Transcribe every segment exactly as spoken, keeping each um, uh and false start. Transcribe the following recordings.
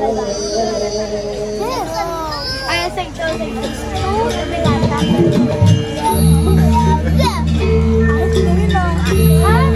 Ayo, sing, sing, sing. Tuh, lebih ganteng. Iya. Ayo, sini dong. Hah?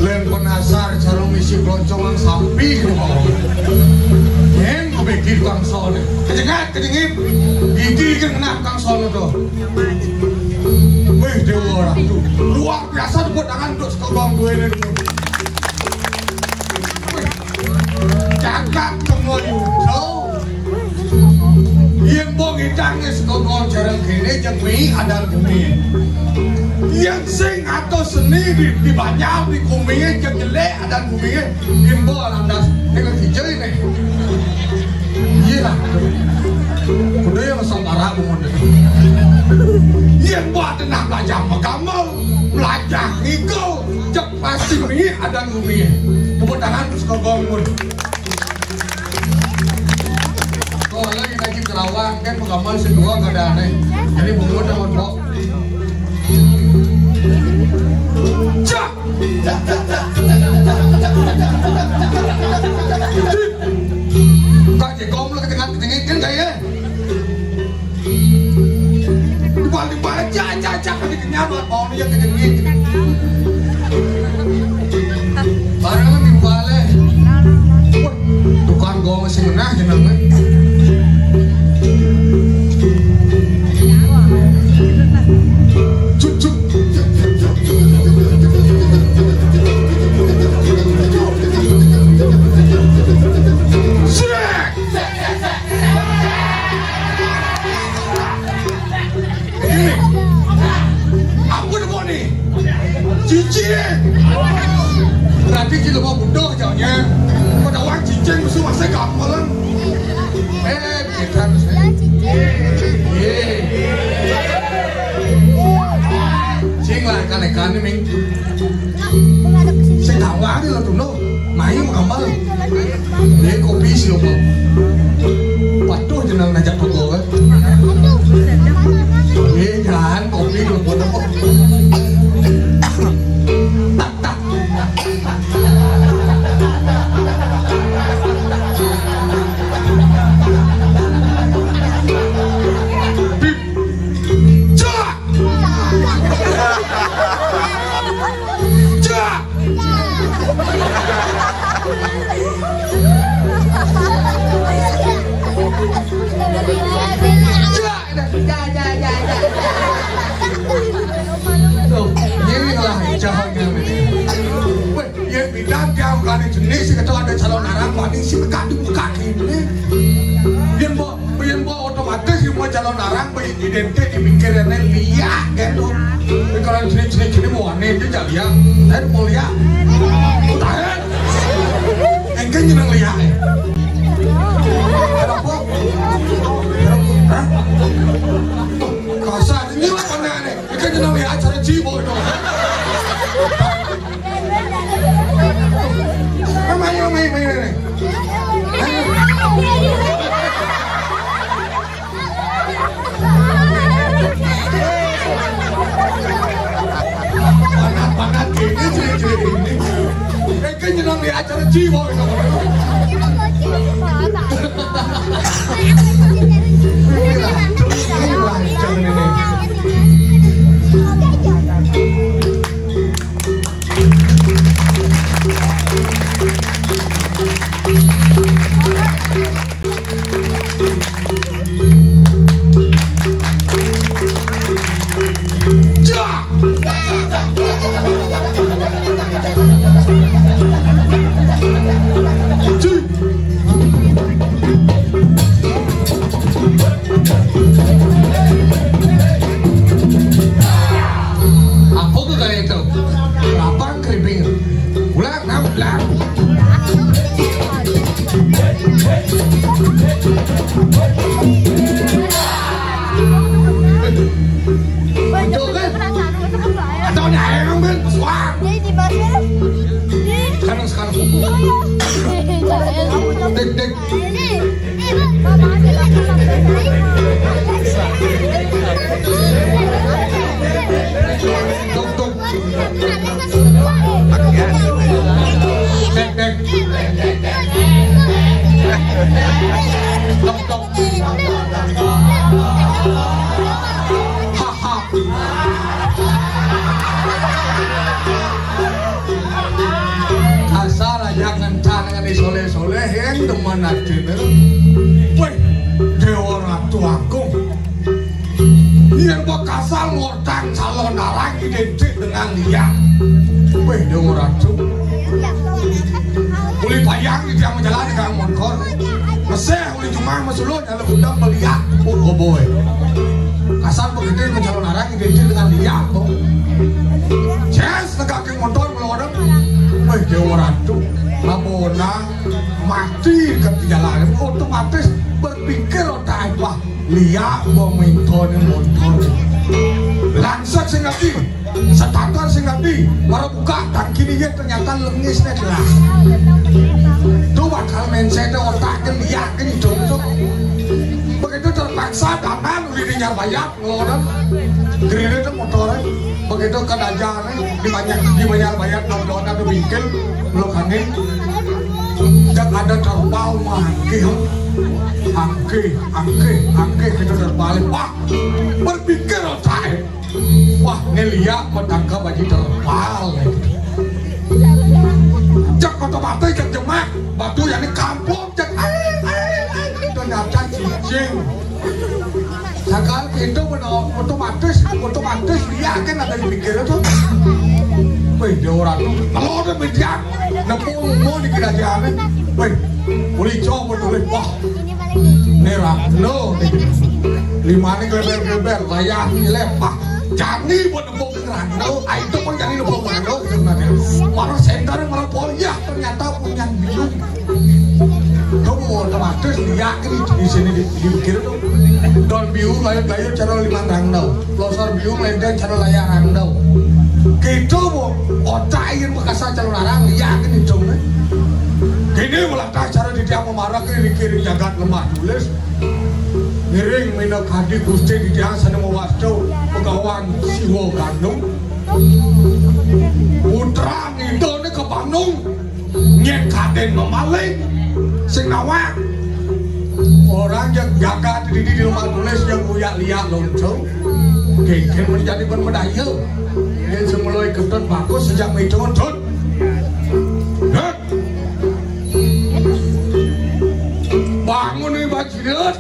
Lén penasar cara ngisi keloncongan sapi. Yén kepikir kang sono. Kejengat, kejengit. Gigi kan kena kang sono tuh. Wih, Dewa Ratu. Luar biasa tepuk tangan untuk sekembang dua ini. Wih. Jagat Kembayuda. Yén mbok ngidange saka jarang kene jek mi adan bumi. Yén sing atos seni di, di banjar di bumi jek jelek adan bumi. Yén mbok lantas nek dijel ini. Iya lah. Kudu yang saudara bungun. Yén mbok tenang belajar magamel, belajar ngigel, cek pasti mi adan bumi. Tepuk tangan terus ke bangun. Oh, lagi ngaji Kerawang, kan pengamal sing dua kada aneh. Jadi bungut sama bok. Cak! Kak Jekong lu ketinggalan ketinggian kan gak ya? Dibalik-balik, cak, cak, cak, ketinggian buat bawang dia ketinggian. Barang kan dibalik. Wah, tukang gong sing genah jenenge. Eh, kita. Iya. Sing lah, kane-kane, Ming. Sing tawang lho, Duno. Mai mau kambal. Ini kopi sih, opo? Waduh, jeneng ngajak toko, kan? Eh, jangan kopi lho, buat apa? Tak, tak. Bip. Cak. Cak. Cak. Tuh, ini lah jahannya. Weh, ya bidang dia bukan jenis, kita ada calon anak, paling sih buka dibuka ini. Biar bo, biar bo otomatis semua calon anak identik di pikirannya dia, kan tuh. Tapi kalau jenis-jenis ini mau aneh aja, ya. Saya mau lihat. Tahan. Engke nyeneng lihat, ya. Ada apa? Hah? Tuh, kasar. Ini apa aneh? Engke nyeneng lihat acara cibo itu. Ayo, ayo, ayo, ayo, ayo. Panas-panas gini, cilik-cilik ini. Eh, kan nyenang di acara jiwa, gitu. Inilah, inilah, jangan ini. Apa tu tadi tu? Lapang keriping. Ulang, ulang, ulang. Betul kan? Atau ni air kan? Wah. Sekarang, sekarang. Dek, dek. Dek, dek. Dek, dek. Haha. Kasar aja ngencan dengan soleh-soleh yang demen artinya. Weh, Dewa Ratu Agung. Yen kok kasar ngortang calon arang identik dengan dia. Weh, Dewa Ratu. Uli bayang dia menjalani kang motor. Meseh uli jumah mesuluh nyaluk udang melihat pun oboe. Kasar begitu calon arang identik dengan dia kok. Ces negak kang motor ngelorong. Weh, Dewa Ratu. Labona mati ketinggalan. Otomatis berpikir otak apa? Liak pemintone motor. Langsek sing ngerti, setantar sing ngerti, baru buka tangki dia ternyata lengisnya jelas. Tuh bakal main sede otak kan liak kan itu tuh. Begitu terpaksa dangan udah dinyar bayar ngelorot. Gerire itu motornya. Begitu ke dajane di banyak di banyak bayar nonton ada bingkil lo kanin. Cak ada terpal mangkil. Angke, angke, angke kita terbalik. Wah, berpikir otak. Wah, ngeliat kok tangkap aja terpal. Cek otomatis cek jemak batu yang di kampung cek. Ayo, ayo, ayo. Ternyata cicing. Sakal pintu meno otomatis, otomatis dia kan ada di pinggir itu. Wih, dia orang tuh. Kalau ada media, nemu mau di kerajaan. Wih, boleh coba tulis. Wah, merah lo. Lima ini geber-geber, layar ini lepah. Jani buat nemu ke Rando, ah, itu pun jani nemu ke Rando. Marah senter, marah pol, ya ternyata punya bingung. Kamu Otomatis liak iki di sini di, dipikir to. Don biu layut-layut cara limang rangda. Plosor biu lendeng cara layang rangda. Kita mau otak ingin bekasa cara larang liak iki dong. Kene malah cara di tiang memarak iki ring jagat lemah tulis. Ngiring minakadi Gusti di tiang sana mewasta Begawan Siwa Gandung. Putra ngintone ke Bandung. Nyek kaden memaling sing nawak. Orang yang jaga diri di rumah tulis yang uyak liak loncong. Geger menjadi pun medaya. Yang semula iketan bagus sejak itu tut. Hah? Bangun nih, Pak Jidat.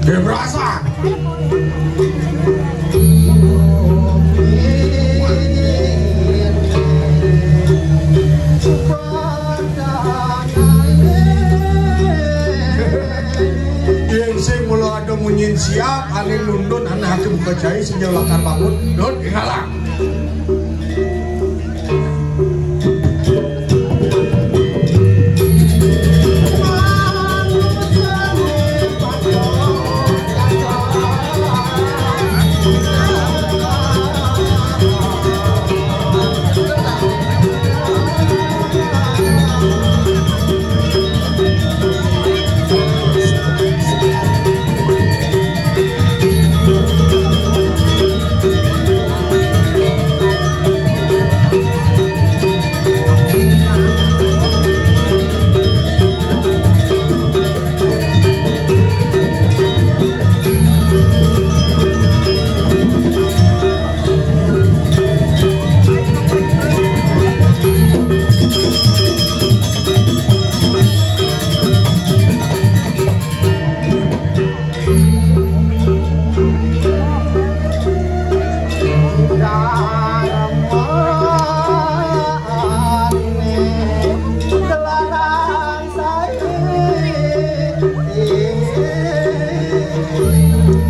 Dia berasa. Yen sing mula ada munyin siap, ane nundun, ane ati buka jai, sing lakar bangun, dot, ingalang.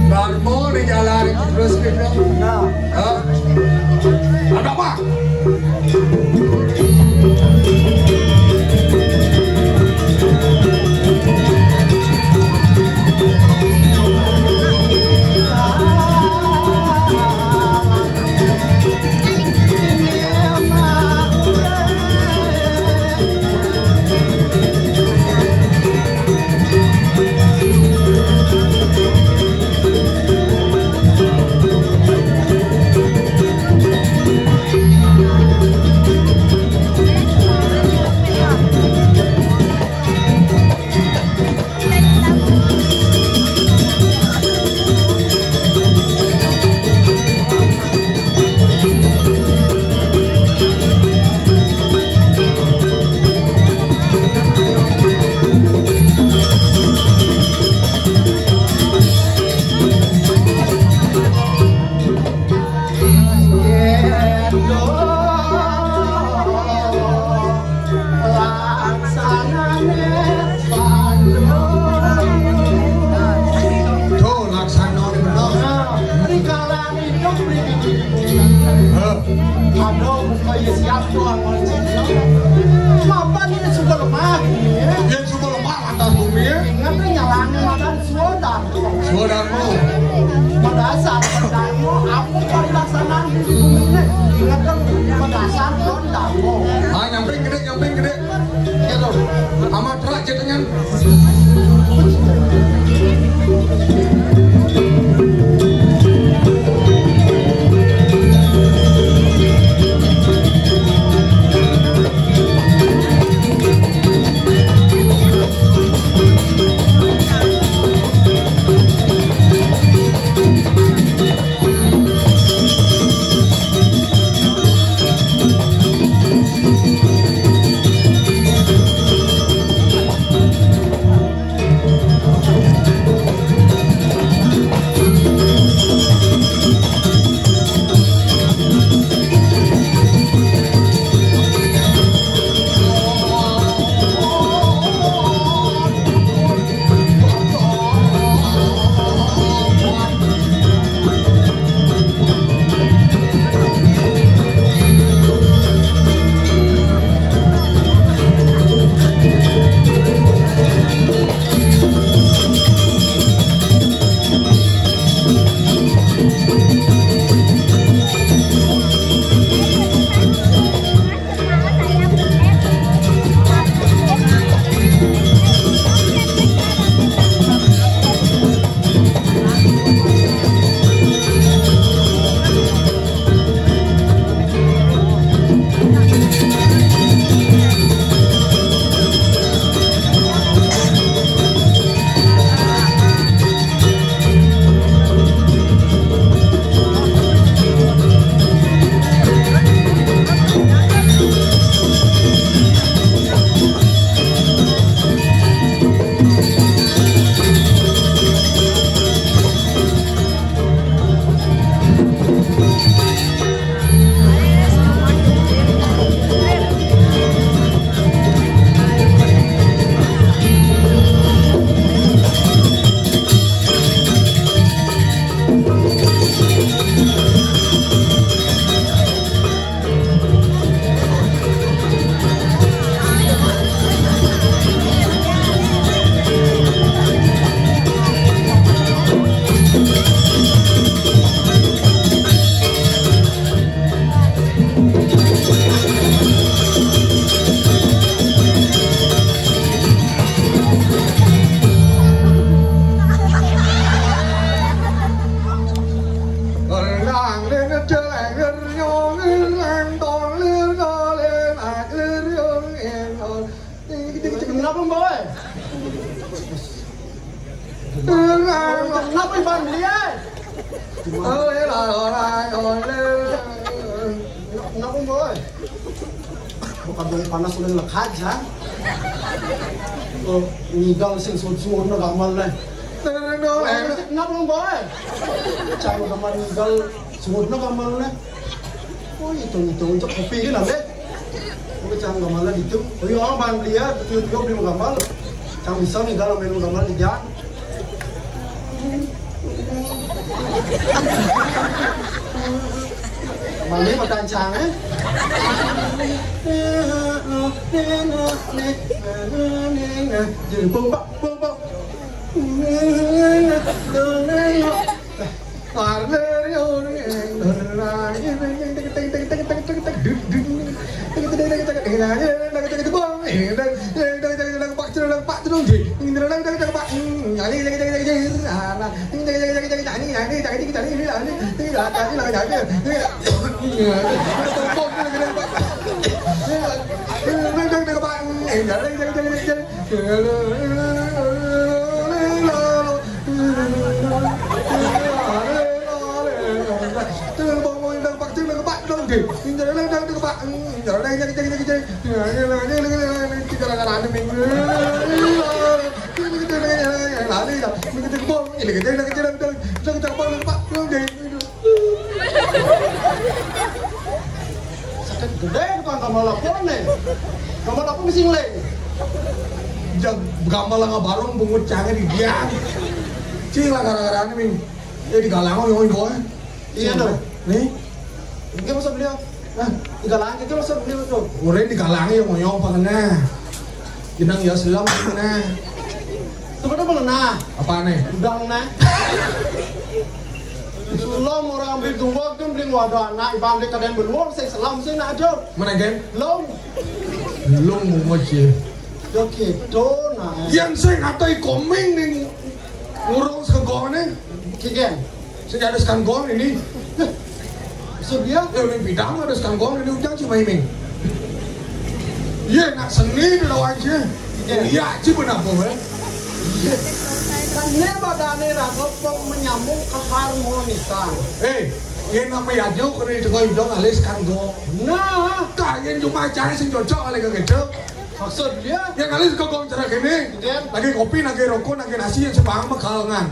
Darmo di jalan terus gitu. Nah. Hah? Ada apa? Tuh, laksanane bener. Rikala hidup mriki. Heh. Aduh, kaya siap tuh, Abang. Mapan ini suka lemah, ya. Dia suka lemah, lantas bumi, ya. Ingat, nyalane makan suara. Suara. Madasar, Darmo, apa pelaksanaan di bumi ini? Ingat kan, madasar, Darmo. Ah, nyampe gede, nyampe gede. Gitu. Sama truk jatuhnya. Kenapa, Iban, dia? Oh, ya lah, orang, orang. Kenapa, Boy? Bukan, Boy, panas udah ngelek aja. Oh, ngidal sing suud-suudna gamal nih. Kenapa, Boy? Cang gamal ngidal suudna gamal nih. Oh, itu, itu untuk kopi kan, Abe? Oke, cang gamal itu. Oh, iya, orang Bang Blia, betul juga beli gamal. Cang bisa nih dalam minum gamal di jalan. Mami makan cang, eh? Jadi bong bak, bong bak. Sakit gedé tukang gamal apa nih? Gamal apa mesti ngeleng? Jag gamal nga barong bungut cangé di diang. Cing lah gara-gara ini, Ming. Eh, di galang, oh, boy. Iya, dong. Nih. Ini masa beliau? Nah, di galang itu masa beliau tuh. Udah di galang ya, ngoyong apa kena? Jenang ya selam kena. Tuh, pada mana? Apa nih? Udang, nah. Sulom orang beli dua kan beli wadah anak, Iban beli kadén beluang, saya selam, saya nak ajar. Mana, Gen? Lom. Lom mau sih. Yo gitu, nah. Yang saya ngatai koming nih ngurung segone. Kigen. Saya ada sekan gong ini. Maksud dia? Ya, udah bidang ada sekan gong ini ujang cuma ini. Iya, nak seni di lawan sih. Iya. Iya, sih benar, Bung, eh. Kan né badané ragop menyambung keharmonisan. Eh, yang namanya aja kena itu kau hidung alis kan gong. Nah, kalian cuma cari sing cocok oleh ke gitu. Maksud dia? Yang alis ke gong cerak ini. Iya. Lagi kopi, lagi rokok, lagi nasi yang sebang makalangan.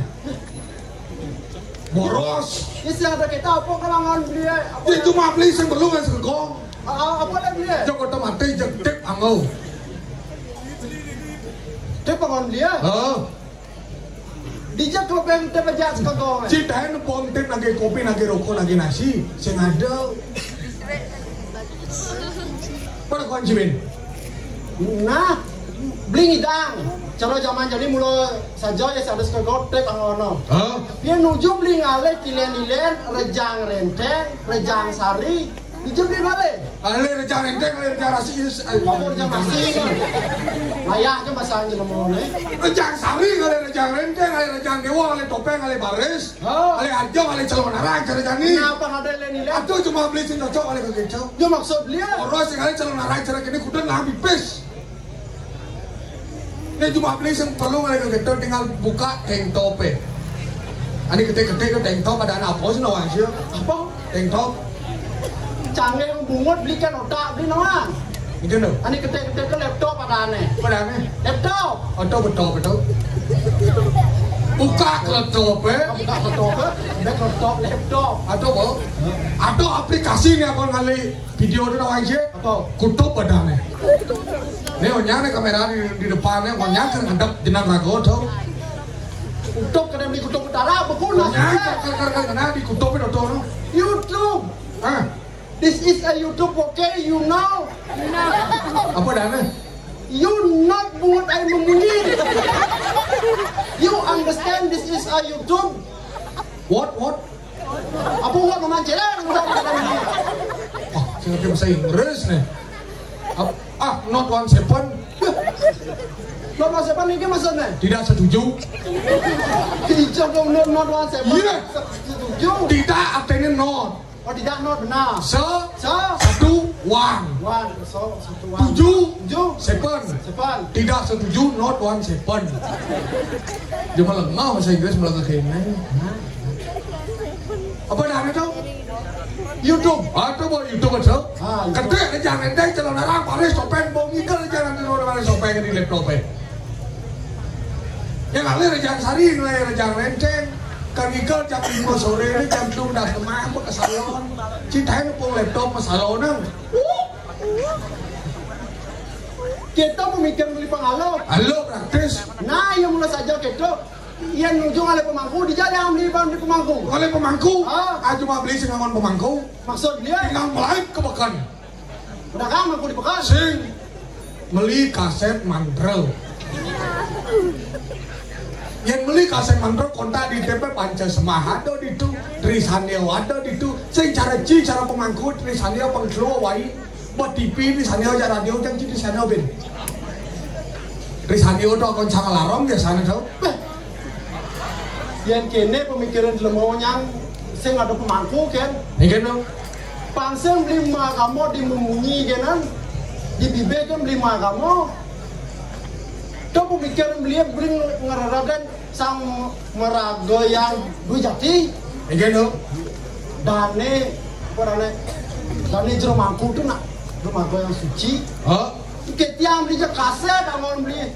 Boros. Ini sih ada kita apa kalangan beli, eh, apa ya? Itu mah beli sing perlu nggak segegong. Ah, ah, apa lagi beli? Jok otomatis jek tip anggo. Tip anggo beli, eh? Heeh. Dijak kalau pengen tip aja segegong, eh. Citahin pom tip lagi kopi, lagi rokok, lagi nasi, sing ada. Pada kuan cimin. Nah, beli ngidang. Cara zaman jadi mula saja ya sadis ke gotek angono. Hah? Dia nuju beli ngalih kilen-ilen, rejang renteng, rejang sari. Nuju beli ngalih. Ngalih rejang renteng, ngalih rejang rasi, is, eh, apa rejang rasi? Layah aja masang aja ngomong, eh. Rejang sari, ngalih rejang renteng, ngalih rejang dewa, ngalih topeng, ngalih baris. Oh. Ngalih aja, ngalih calon arang, cara jani. Kenapa ada nilai-nilai? Aduh, cuma beli sing cocok, ngalih ke kecok. Ya, maksud beliau. Orang sing ngalih calon arang, cara gini, kudu nang pipis. Ini cuma beli sing perlu ngalih ke kecok, tinggal buka tank top, eh. Ani ketik-ketik ke tank top, ada anak apa sih, nawa sih? Apa? Tank top. Canggih bungut beli kan otak, beli nawa. Gitu loh. Ani ketik-ketik ke laptop ada aneh. Apa ada aneh? Laptop. Atau betul, betul. Buka ke laptop, eh. Buka laptop, eh. Ada laptop, laptop. Atau apa? Atau aplikasi ini apa ngalih video itu nawa sih? Apa? Kutub ada aneh. Ini onyane kamera di, di depannya, onyane kan ngadep jenang rago tuh. Kutub kena beli Kutub Utara, beguna. Onyane kan, kan, kan, kan, kena di Kutub itu tuh. YouTube. Hah? This is a YouTube, okay? You know? Apa dana? You not buat air membunyi. You understand this is a YouTube? What, what? Apa buat memancing? Ah, saya ngerti bahasa Inggris nih. Ap-, ah, not one seven. Not one seven ini maksudnya? Tidak setuju. Tidak dong, not, not one seven. Iya. Setuju. Tidak, artinya not. Oh, tidak, not benar. Se-, Se-, satu. Wang. Wang, so, satu wang. Tujuh. Tujuh. Seven. Seven. Tidak setuju, not one seven. Dia malah mau bahasa Inggris malah kayak ini. Apa namanya tuh? YouTube. Atau buat YouTube aja. Ah, YouTube. Ketik aja nanti kalau narang paris topeng, bau ngikal aja nanti kalau paris topeng di laptop, eh. Yang alih Rejang Sari, nilai Rejang Renceng. Kan ngikal jam lima sore ini, jam tujuh dah kemah, ke salon. Cintain pun laptop ke salon, nang. Kita pemikir beli pengalo. Halo, praktis. Nah, yang mula saja kita. Yang nujung alih pemangku, di jalan beli bang di pemangku. Oleh pemangku? Ah. Ah, cuma beli sing ngangon pemangku. Maksud dia? Tinggal mulai ke pekan. Udah kan aku di pekan? Sing beli kaset mantra. Yang beli kaset mantra kontak di T P Panca Semah ada di tu, Trisanio ada di tu. Sing cara ci, cara pemangku, Trisanio pengkeluar wai. Buat T V, Trisanio aja radio, jangan ci Trisanio bin. Trisanio tu akan sangat larang biasanya tu. Beh. Yang kene pemikiran lemonyang, sing ada pemangku kan? Iya kan tu? Pansing beli mahkamah di memunyi kan? Di bibir kan beli mahkamah. Tu pemikiran beli beli ngeraradan sang meraga yang dua jati. Iya kan tu? Dane, apa dane? Dane jero mangku tu nak jero mangku yang suci. Ha? Ketiang beli je kaset, amun beli.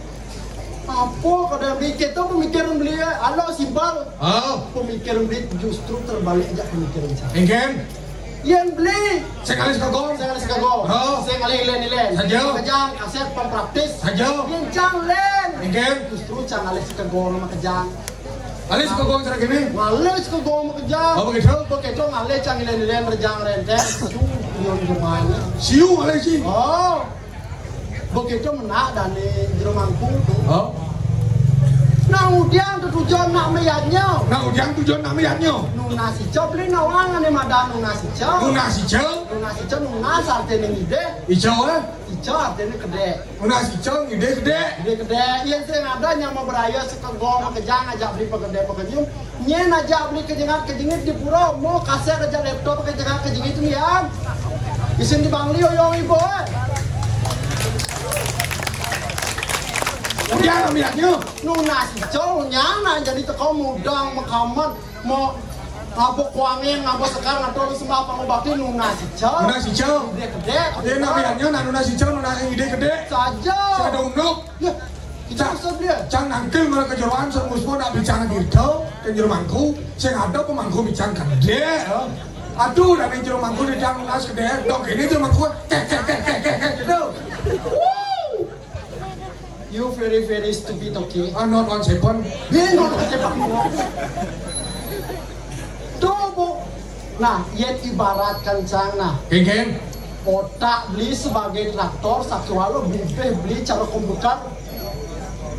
Apa kadang beli kita pemikiran beli, eh, alo simpel. Ha? Pemikiran beli justru terbalik aja pemikiran saya. Engken? Yang beli. Sekali sekagong. Sekali sekagong. Ha? Sekali ilen-ilen. Saja. Kejang kaset pempraktis. Saja. Yang cang len. Engken? Justru cang alih sekagong sama kejang. Alih sekagong cara gini? Ngalih sekagong sama kejang. Oh, begitu? Begitu ngalih cang ilen-ilen rejang renteng. Su, nyon jemai. Siu alih si. Oh. Begitu menak dani jero mangku tu. Oh. Nang udiang tu tujuan nak meyatnya. Nang udiang tujuan nak meyatnya. Nunas ica beli nawang ane madan nunas ica. Nunas ica. Nunas ica nunas artine ngidih. Ica, eh? Ica artine kedek. Nunas ica ngidih kedek. Ngidih kedek. Yen sing ada nyama beraya sekegong kejang ajak beli pegedek pekenyum. Nyen aja beli kejengat kejengit di pura, mau kaset aja laptop kejengat kejengit tu, Yan. Isin di Bangli, oyong ibu, eh. Udah, ambil aja. Nunas ijo, nyana jadi teko mudang mekamen, mau ngabuk kuangin, ngabuk sekar, ngatur sembah pangubakti, nunas ijo. Nunas ijo. Gede, gede. Dia nak biarnya, nak nunas ijo, nunas ide gede. Saja. Saya ada unduk. Ya, kita usah dia. Cang nangkil mara kejeroan, semusmu nak bicang dirto, ke jero mangku, sing ada pemangku bicang gede, ya. Aduh, dari jero mangku di cang nunas gede, dok ini jero mangku, kek, kek, kek, kek, kek, kek, gitu. You very, very stupid, okay? Ah, not one second. Ini not one second. Tuh, Bu. Nah, yen ibaratkan cang, nah. Kengken. Otak beli sebagai traktor, sakiwala bibih beli cara komputer.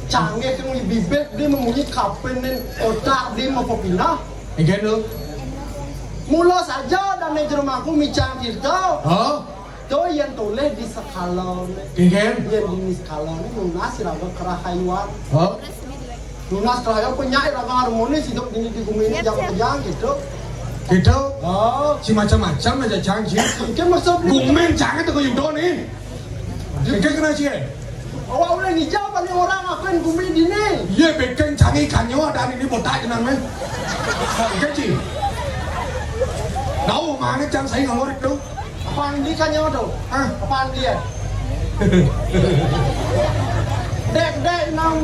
Canggih kan bibih beli memunyi kapenin otak beli mau pindah. Kengken, lu. Mula saja dan jero mangku micang kirta. Oh. To yen toleh di sekala ne. Kengken. Yen di sekala ne nunas iraga kerahayuan. Oh. Nunas kerahayuan penyair iraga harmonis hidup dini di gumi ini jam kejang gitu. Gitu. Oh. Si macam-macam aja cang si. Mungkin maksud gumen cang itu ke Yudo nih. Kengken kena si. Awak ulih ngijau balik orang akuin gumi dini. Iya, bikin canggih kanyo dan ini botak jenang meh. Kengken si. Tahu mana cang saya ngawur itu. Apaan di kanyo tu? Hah? Apaan dia? Dek, dek, nang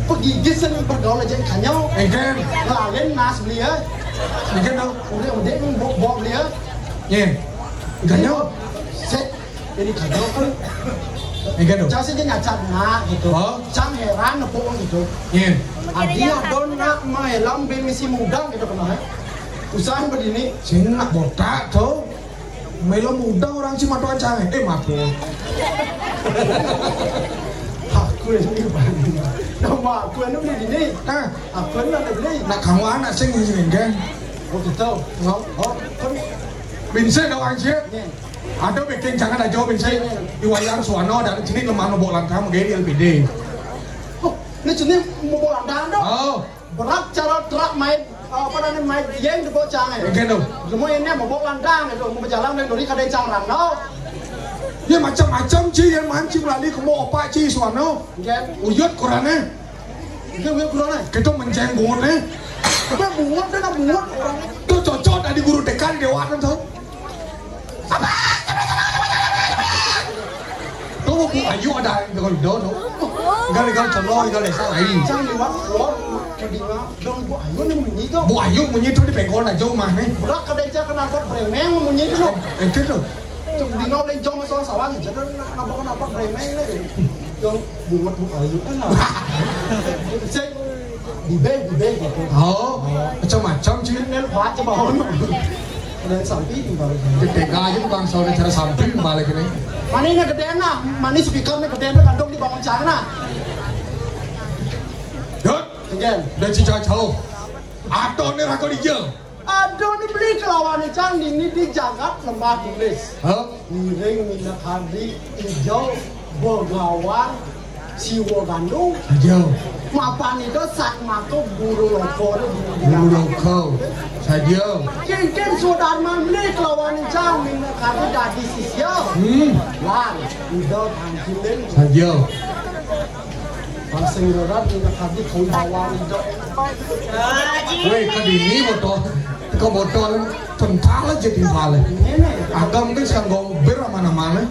pegigis yang bergaul aja kanyo. Egen. Ngelalin nas beli ya. Egen tau. Udah, udah, bok, bok beli ya. Ye. Kanyo. Set. Jadi kanyo kan. Egen tau. Cang sih dia nyacat nak gitu. Oh. Cang heran nepuk gitu. Ye. Adi adon nak main lam beli si mudang gitu kena. Usaha berdini. Sini nak botak tu. Melo muda orang si matu ancang. Eh, matu. Aku ini bang. Nama aku ini beli gini. Ah, aku ini ada beli. Nak kamu anak sing sing kan? Oh, gitu. Oh, oh, kan. Binse dah orang sih. Ada bikin jangan aja binse. Iwayar suano dari sini lemah nobo langkah mungkin di L P D. Oh, ini sini mau bola dando. Oh. Berat cara terak main. Apa dah ni mai yeng tu bocah eh. Keno. Semua ini mau bawa landang itu mau berjalan dari duri kadai cang randau. Ya macam-macam ci, yang mancing lali kemo opak ci suano. Nggih. Uyut kurane. Nggih, uyut kurane. Kita menceng bungut eh. Apa bungut dah bungut orang. Tu cocok tadi guru T K di Dewa kan tu. Apa? Tu Bu Ayu ada yang kau do tu. Gal gal colo gal desa lain. Cang liwat keluar kedinga dong Bu Ayu ni munyi tu. Bu Ayu munyi tu di pengkol aja rumah ni. Berak kadai cang kenapa bremeng munyi tu. Itu tu. Cuma dino le jong masuk sawang jadi nak kenapa kenapa bremeng ni. Dong bungut Bu Ayu kan lah. Saya di beng di beng gitu. Oh, macam-macam ci. Nel kuat coba on. Dan sampai tinggal. Tega aja tukang saudara cara sampai balik ini. Mana ini gede nah? Mana speaker ni gede tu kandung di bangun cang nah. Dot. Again. Dan ci cacau. Atau ni rakor ija. Aduh ni beli kelawan ni cang ini di jagat Lembah Tulis. Hah? Ngiring minyak hadi ijau begawan siwa gandung. Ijau. Mapan itu sak mako guru loko ni. Guru loko. Saja. Cincin sudarman beli kelawan ni cang minyak hadi dadi sisya. Hmm. Lan, ida tangkilin. Saja. Pasing rorat minyak hadi kau bawa ida. Weh, kadini botol. Kau botol tentala jadi balik. Agam ke sanggong ber mana-mana.